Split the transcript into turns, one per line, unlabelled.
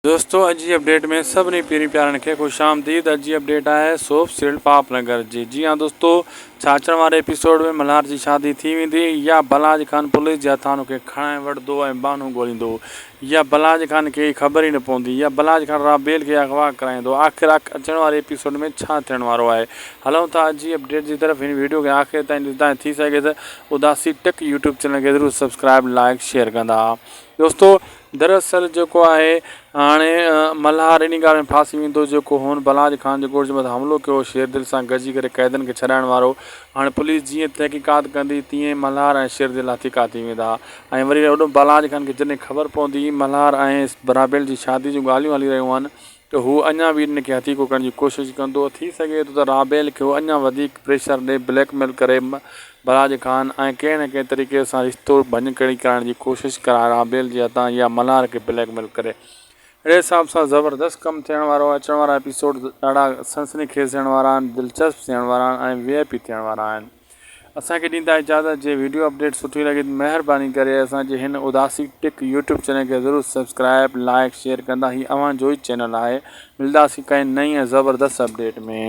دوستو اڄ جي اپڊيٽ ۾ سڀني پيرين پيارن کي خوش آمديد اڄ جي اپڊيٽ آهي سوپ سيريل پاپ نگر جي جي ها دوستو ڇا اچڻ واري ايپيسوڊ ۾ ملهار جي شادي ٿي ويندي يا بلاج خان پوليس جي هٿان کي کڻائي وٺندو ۽ ٻانهون ڳوليندو يا بلاج خان کي خبر ئي نه پوندي يا بلاج خان رابيل کي اغوا ڪرائيندو آخر اچڻ واري ايپيسوڊ ۾ ڇا ٿيڻ وارو آهي هلون ٿا اڄ جي اپڊيٽ جي طرف هن ويڊيو کي آخر تائين ڏسندا ۽ ٿي سگهي ته اداسي ٽڪ يوٽيوب چينل کي ضرور سبسڪرائب لائڪ شيئر ڪندا دوستو دراصل جيڪو آهي هاڻي ملهار انهي ڳالهه ۾ ڦاسي ويندو جيڪو هن بلاج خان جي ڳوٺ جي مٿان حملو ڪيو هو شير دل سان گڏجي ڪري قيدين کي ڇڏائڻ وارو هاڻي پوليس جيئن تحقيقات ڪندي تيئن ملهار ۽ شير دل هٿيڪا ٿي ويندا ۽ وري هوڏو بلاج خان کي جڏهن خبر پوندي ملهار ۽ رابيل جي شادي جون ڳالهيون هلي رهيون آهن ته هو اڃا به ان کي هٿيڪو ڪرڻ جي ڪوشش ڪندو. ٿي سگهي ٿو ته رابيل کي هو اڃا وڌيڪ پريشر ڏئي بليڪ ميل ڪري بلاج خان ۽ ڪنهن نه ڪنهن طريقي سان رشتو ڀڃڪڙي ڪرائڻ جي ڪوشش ڪرائي رابيل جي هٿان يا ملهار کي بليڪ ميل ڪري. اهڙي حساب سان زبردست ڪم ٿيڻ وارو آهي. اچڻ وارا ايپيسوڊ ڏاڍا سنسني خيز ٿيڻ وارا آهن، دلچسپ ٿيڻ وارا آهن ۽ وي آء پي ٿيڻ وارا آهن. اسان کي ڏيندا اجازت جي ويڊيو اپڊيٽ سٺي لڳي ته مهرباني ڪري اسان جي هن اداسي ٽڪ يوٽيوب چينل کي ضرور سبسڪرائب لائڪ شيئر ڪندا هي اوهان جو ئي چينل آهي ملداسين ڪنهن نئين ۽ زبردست اپڊيٽ ۾.